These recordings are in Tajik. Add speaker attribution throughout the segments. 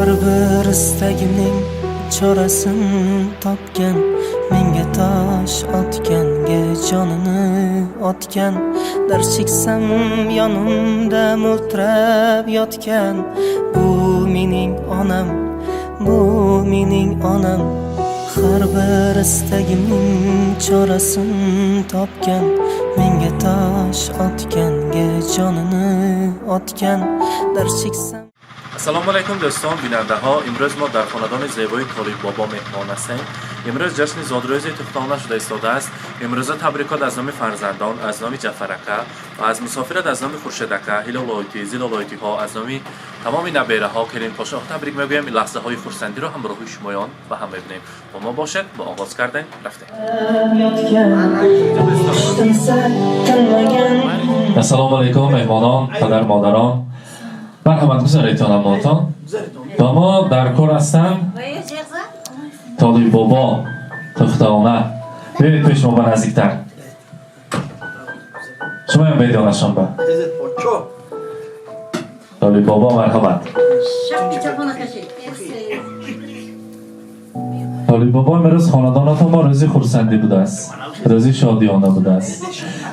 Speaker 1: Har bir istagimning chorasin topgan, menga tosh otganga jonini otgan, dard cheksam yonimda mo'ltirab yotgan, bu mening onam, bu mening onam. Har bir istagimning chorasin topgan, menga tosh otganga jonini otgan, dard cheksam.
Speaker 2: Ассалому алайкум, дӯстон, бинандаҳо. Имрӯз мо дар хонадони зебои Толиббобо меҳмон ҳастем. Имрӯз ҷашни зодрӯзи Тухтона шуда истодааст. Имрӯза табрикот аз номи фарзандон, аз номи Ҷафарака ва аз мусофират, аз номи Хуршедака, Ҳилолоитӣ, Зилолоитиҳо, аз номи тамоми набераҳо, келинпошоҳ табрик мегӯем. Лаҳзаҳои хурсандиро ҳамроҳи шумоён ба ҳам мебинем. Бо мо бошед. Бо оғоз кардем, рафтем.
Speaker 1: Yotgan, tinsa tinmagan.
Speaker 2: Ассалому алайкум, меҳмонон, падар, модарон, марҳамат, гузаретон аммотон. Ба мо дар кор ҳастанд Толиббобо, Тухтона. Биёед пеш мо ба наздиктар. Шумоям бедонашон ба Толиббобо, марҳамат. Толиббобо, имрӯз хонадонатон мо рӯзи хурсандӣ будааст, рӯзи шодиёна будааст.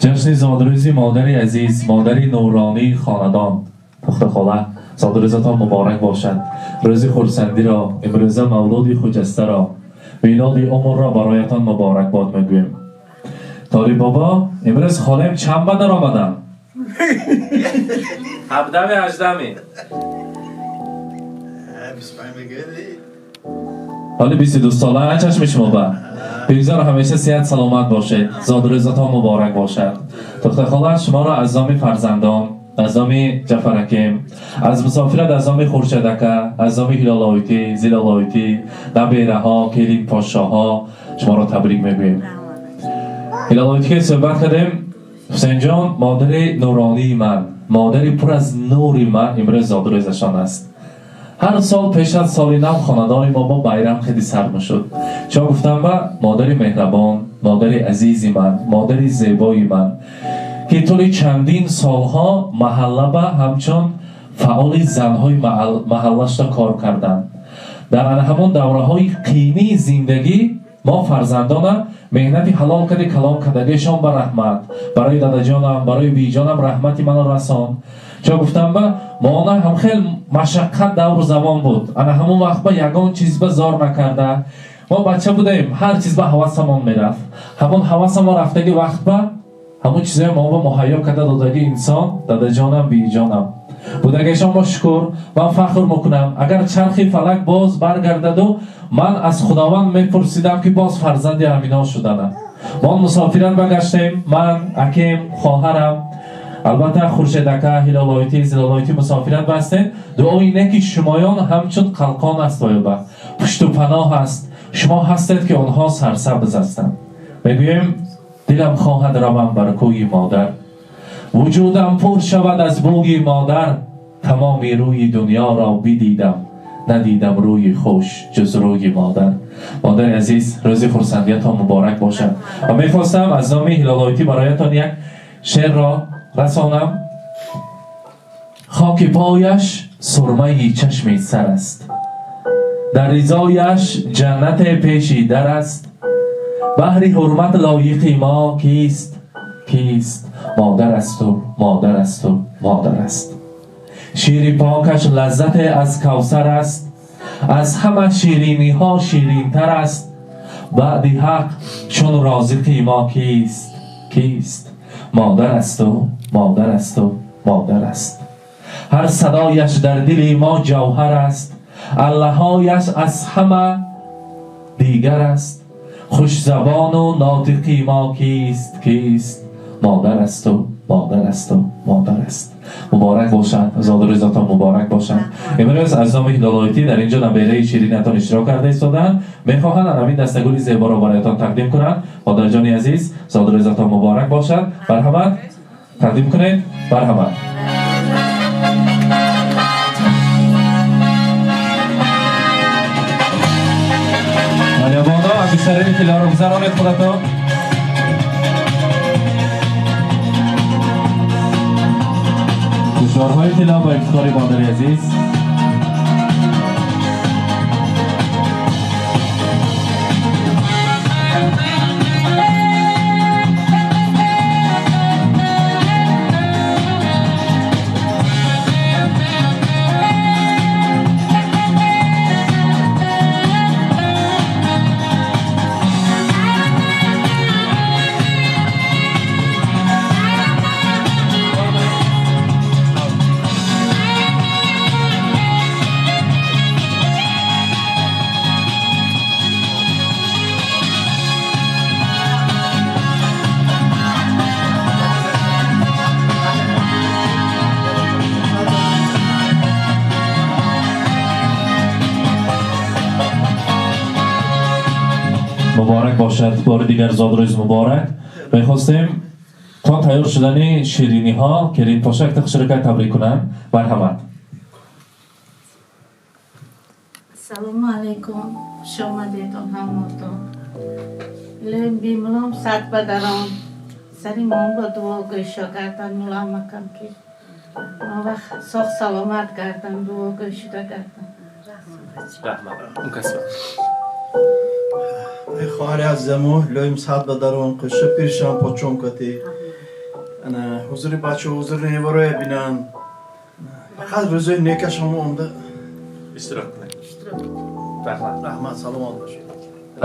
Speaker 2: Ҷашни зодрӯзи модари азиз, модари нуронии хонадон, Тухтахола, зодрӯзатон муборак бошад. Рӯзи хурсандиро, имрӯза мавлуди хуҷастаро, милоди умрро бароятон муборакбод мегӯем. Толиббобо, имрӯз холаем чанд ба даромаданд? 17-ми, 18-ми? Ҳоли 22 сола чашми шумо ба. Бигзор ҳамеша сиҳат саломат бошед. Зодрӯзатон муборак бошад. Тухтахола, шуморо аз номи фарзандон, аз номи Ҷафаракем, аз мусофират, аз номи Хуршедака, аз номи Ҳилолоитӣ, Зилолоитӣ, набераҳо, келинпошшоҳо шуморо табрик мегӯем. Ҳилолоитӣ ки суҳбат кардем, Ҳусейнҷон, модари нуронии ман, модари пур аз нури ман имрӯз зодрӯзашон аст. Ҳар сол пеш аз соли нав хонадони мо бо байрам хеле сар мешуд. Чо гуфтам ба модари меҳрабон, модари азизи ман, модари зебои ман, ки тӯли чандин солҳо маҳалла ба ҳамчун фаъоли занҳои маҳаллашда кор карданд. Дар ана ҳамон давраҳои қиинии зиндагӣ мо фарзандона меҳнати ҳалол карди калон кардагишон ба раҳмат. Барои дадаҷонам, барои биҷонам раҳмати маро расон. Чо гуфтам ба моона ҳам хел машаққат давру замон буд. Ана ҳамон вақт ба ягон чиз ба зор накарда. Мо бача будаем, ҳар чиз ба ҳавасамон мерафт. Ҳамон ҳавасамон рафтаги вақт ба ҳамон чизҳои мо ба муҳайё карда додаги инсон, дадаҷонам, биҷонам будагашон мо шукр. Ман фахр мекунам, агар чархи фалак боз баргардаду, ман аз Худованд мепурсидам, ки боз фарзанди ҳамино шуданам. Мо мусофират багаштем, ман, акем, хоҳарам, албатта Хуршедака, Ҳилолоитӣ, Зилолоитӣ мусофират бастем. Дуои неки шумоён ҳамчун қалқон аст, оёба пушту паноҳ аст. Шумо ҳастед, ки онҳо сарсабз ҳастанд. Мегӯем: дилам хоҳад равам бар кӯи модар, вуҷудам пур шавад аз бӯи модар. Тамоми рӯи дунёро бидидам, надидам рӯи хуш ҷуз рӯи модар. Модари азиз, рӯзи хурсандиятон муборак бошад. Ва мехостам аз номи Ҳилолоитӣ бароятон як шеърро расонам. Хоки пояш сурмаи чашми сар аст, дар ризояш ҷаннате пеши дар аст. Баҳри ҳурмат лоиқи мо кист, кист? Модар асту, модар асту, модар аст. Шири покаш лаззате аз кавсар аст, аз ҳама шириниҳо ширинтар аст. Баъди ҳақ чун розиқи мо кист, кист? Модар асту, модар асту, модар аст. Ҳар садояш дар дили мо ҷавҳар аст, аллаҳояш аз ҳама дигар аст. Хушзабону нотиқи мо кист, кист? Модар асту, модар асту, модар аст. Муборак бошад, зодрӯзатон муборак бошад. Имрӯз аз номи Ҳилолоитӣ дар инҷо набераи ширинатон иштирок карда истоданд, мехоҳанд ҳамин дастагули зеборо бароятон тақдим кунанд. Модарҷони азиз, зодрӯзатон муборак бошад. Марҳамат, тақдим кунед, марҳамат. Алябоно, ангуштарини тиллоро гузаронед худатон. Гӯшворҳои тилло ба ифтихори модари азиз. Муборак бошад, бори дигар зодрӯз муборак. Мехостем то тайёр шудани шириниҳо келинпоша якта хушракай табрик кунанд. Марҳамат.
Speaker 3: Ассалому алайкум, хуш омадедон ҳаматон. Илоҳим бимулом сад ба дарон, сари мон ба дуогӯй шо гардан муламакам ки он вақт соғ саломат гардан, дуогӯй шуда гардан.
Speaker 2: Раҳмат. Он кас
Speaker 4: Эй хоҳари азизамо, илоҳим сад ба дарон, қӯша пиршам почон кати. Ана ҳузури бачаҳо, ҳузури невароя бинанд. Фақат рӯзои некашон омда
Speaker 2: иштирок кунед. Раҳмат.
Speaker 4: Раҳмат, саломат бошед.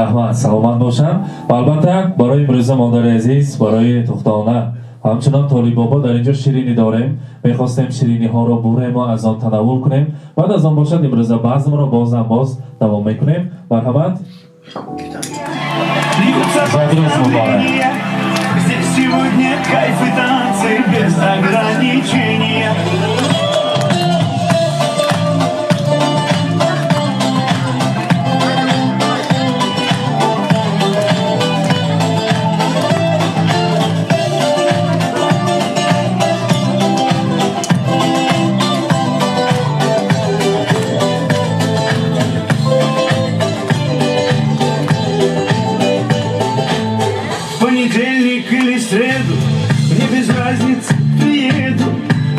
Speaker 2: Раҳмат, саломат бошам. Ва албатта барои имрӯза модари азиз, барои тухтона ҳамчунон Толиб бобо дар инҷо ширинӣ дорем. Мехостем шириниҳоро бурем ва аз он танаввул кунем. Баъд аз он бошад имрӯза базмро бозам боз давом мекунем. Марҳамат. Зодрӯз муборак.
Speaker 5: Здесь сегодня кайф и танцы без ограничения. В понедельник или среду, мне без разницы, приеду,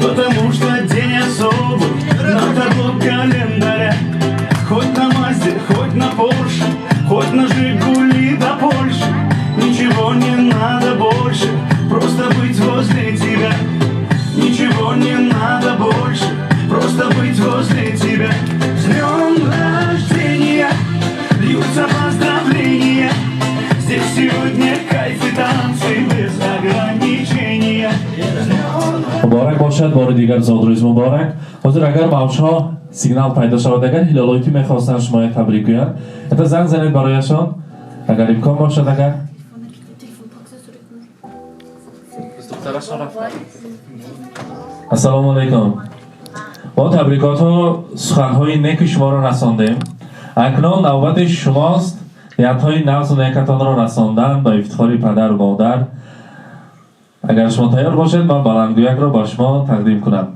Speaker 5: потому что день особый на табло календаря. Хоть на Мазде, хоть на Порше, хоть на Жигули до Польши, ничего не надо больше, просто быть возле тебя. Ничего не надо больше, просто быть возле тебя. С днем рождения, льются поздравления. Здесь сегодня кайф и танцы без ограничения.
Speaker 2: Муборак бошад, бори дигар зодрӯз муборак. Ҳозир агар мавҷҳо сигнал пайдо шавад, агар ҳилолое ки мехостанд шумоя табрик гӯянд, это занг занед барояшон, агар имкон бошад, агар. Ассалому алайкум. Мо табрикоту суханҳои неки шуморо расондем. Акнун навбати шумост ниятҳои нағзу некатонро расондан ба ифтихори падару модар. Агар шумо тайёр бошед, ман баландгӯякро ба шумо тақдим кунам.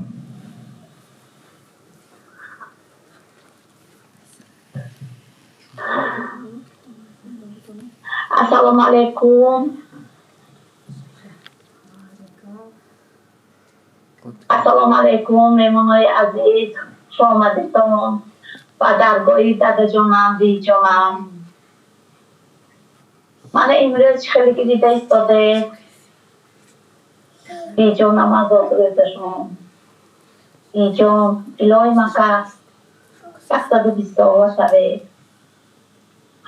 Speaker 6: Ассалому алайкум. Ассалому алайкум, меҳмонои азиз, хуш омадедон ба даргоҳи дадаҷонам, биҷонам. Мана имрӯз чӣ хеле ки дида истодед, биҷонам аз зодрӯзашон. Биҷон, илоҳи макас, 120 сола шавед.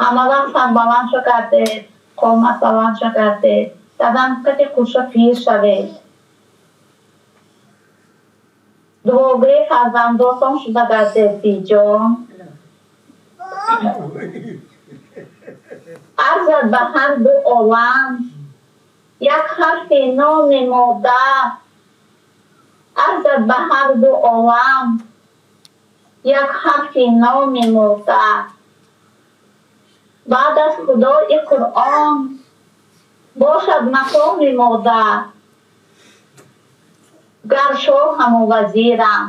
Speaker 6: Ҳама вақт сарбаланд шо кардед, қомат баланд шо кардед, дадам кати қурша пир шавед. Дуогӯи фарзандотон шуда гардед, биҷон. Арзад ба ҳар ду олам як ҳарфи номи модар. Арзад ба ҳар ду олам як ҳарфи номи модар. Баъд аз Худои Қуръон бошад мақоми модар. Гар шоҳаму вазирам,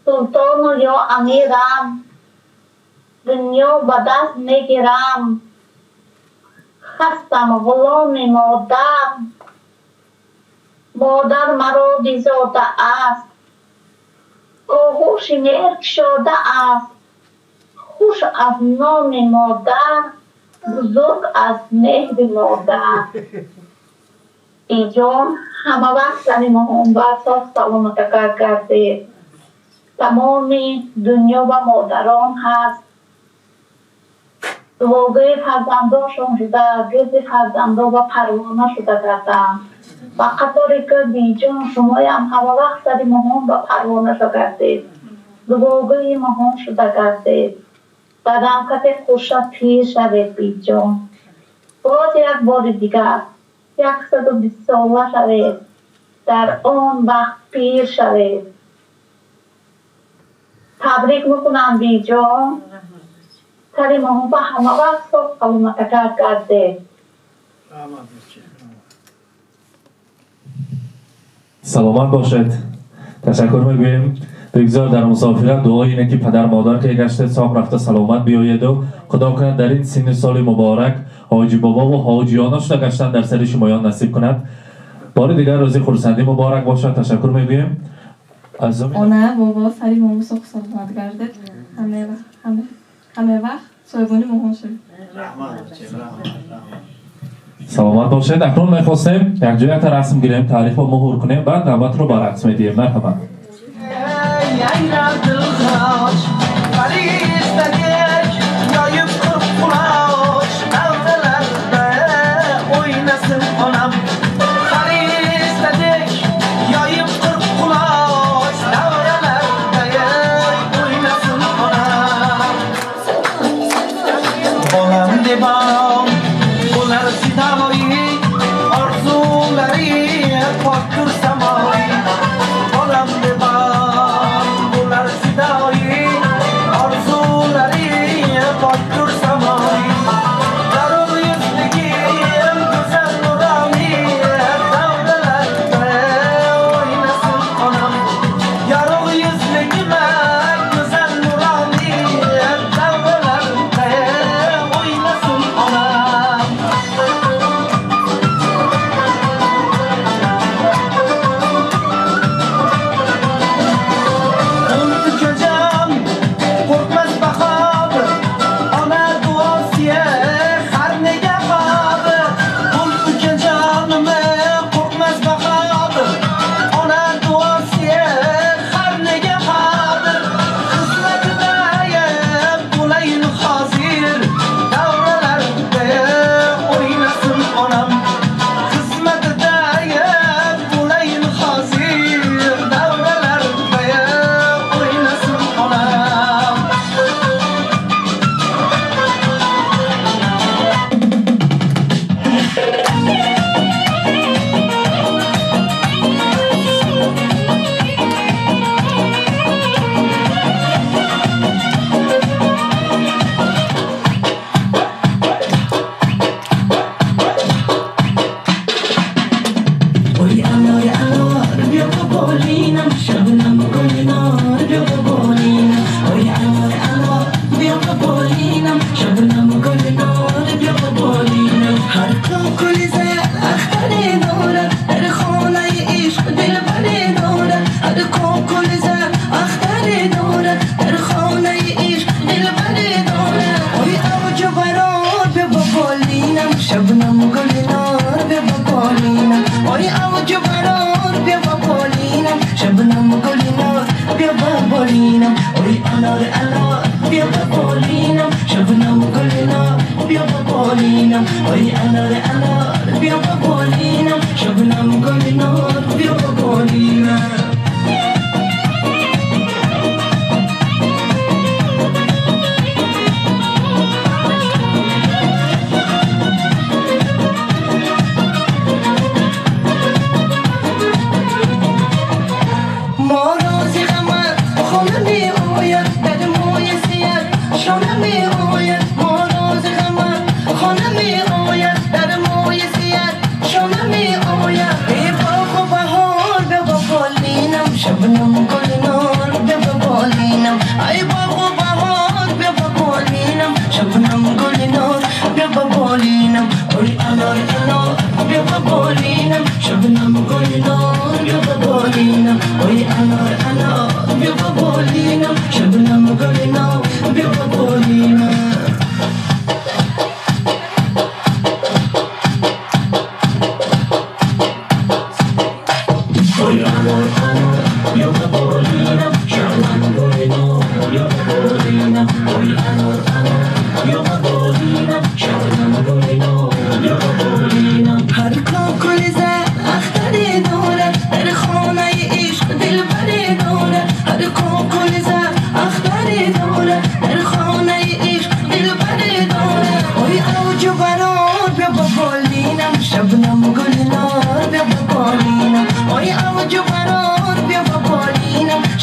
Speaker 6: султону ё амирам, дунё ба даст мегирам, хастам ғуломи модар. Модар маро бизода аст, оғӯши меҳр кушода аст. Хуш аз номи модар, бузург аз меҳри модар. Биҷон, ҳама вақт сари муҳамбат соғ саломатакар гардед. Тамоми дунё ба модарон ҳаст. Дуогӯи фарзандошон шуда, гирди фарзандо ба парвона шуда гарданд. Ба қаторе ки биҷон шумоям ҳама вақт сари моҳон ба парвона шуда гардед. Дуогӯи моҳон шуда гардед. Ба рамкате хурша пир шавед, биҷон. Боз як бори дигар 120 сола шавед. Дар он вақт пир шавед. Табрик мекунам, биҷон. Сари моҳон ба ҳама вақт соғ саломатакар гардед.
Speaker 2: Саломат бошед. Ташаккур мегӯем. Бигзор дар мусофират дуои ине ки падар модар ки гаштед соғ рафта саломат биёеду Худо кунад дар ин синни соли муборак ҳоҷи бобову ҳоҷиёна шуда гаштан дар сари шумоён насиб кунад. Бори дигар рӯзи хурсандӣ муборак бошад. Ташаккур мегӯем.
Speaker 7: Она бобо сари момо соғ саломат гардед. Ҳаме вақт соҳибони моҳон шавед.
Speaker 2: Саломат бошед. Акнун мехостем якҷоята расм гирем, таърихро муҳур кунем, баъд навбатро ба рақс медиҳем. Марҳамат.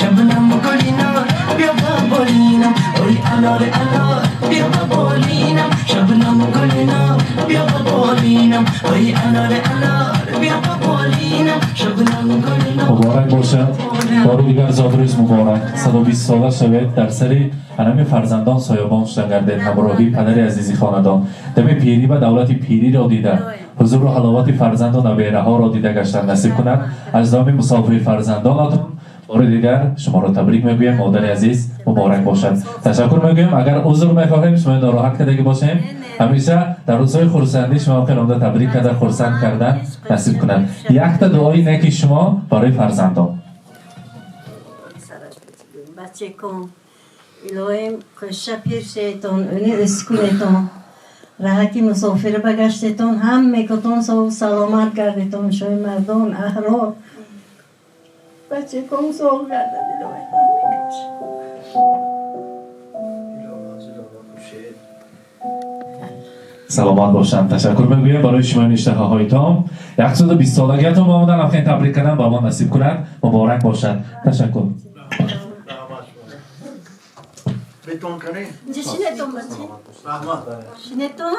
Speaker 1: Shabnam gulina, bia babolina, oi anor anor, bia.
Speaker 2: Муборак бошад. Бори дигар зодрӯз муборак. 120 сола шавед, дар сари анами фарзандон соябон шуда гардед, ҳамроҳии падари азизи хонадон. Дами пирӣ ва давлати пириро дида, ҳузуру ҳаловати фарзанду набераҳоро дида гаштан насиб кунад. Аз номи мусофири фарзандонатон бори дигар шуморо табрик мегӯем, модари азиз, муборак бошад. Ташаккур мегӯем. Агар узр мехоҳем, шумо нороҳат кардагӣ бошем. Ҳамеша дар рӯзҳои хурсандӣ шумо омда табрик карда, хурсанд кардан насиб кунад. Якта дуои неки шумо барои фарзандон.
Speaker 8: Бачакон, илоҳим, қӯша пир шейтон, уни ӯскунетон, раҳати мусофир багаштетон, ҳаммекотон сову саломат гардетон, шои мардон аҳрор. Бачакон соғ гардад, илоҳим, ҳаммекаш.
Speaker 4: Хуршед.
Speaker 2: Саломат бошанд. Ташаккур мегӯем барои шумо ништаҳоҳоитон. 120 солагиятон ба омадан ҳамхел табрик кардан ба мо насиб кунад. Муборак бошад. Ташаккур.
Speaker 4: Раҳмат шумо. Бетон канӣ?
Speaker 8: Шинетон, бача.
Speaker 4: Раҳмат.
Speaker 8: Шинетон.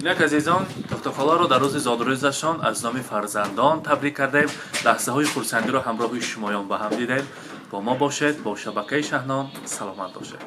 Speaker 2: Инак, азизон, Тохтахоларо дар рӯзи зодрӯзашон аз номи фарзандон табрик кардаем. Лаҳзаҳои хурсандиро ҳамроҳи шумоён ба ҳам дидем. Бо мо бошед, бо шабакаи Шаҳнон. Саломат бошед.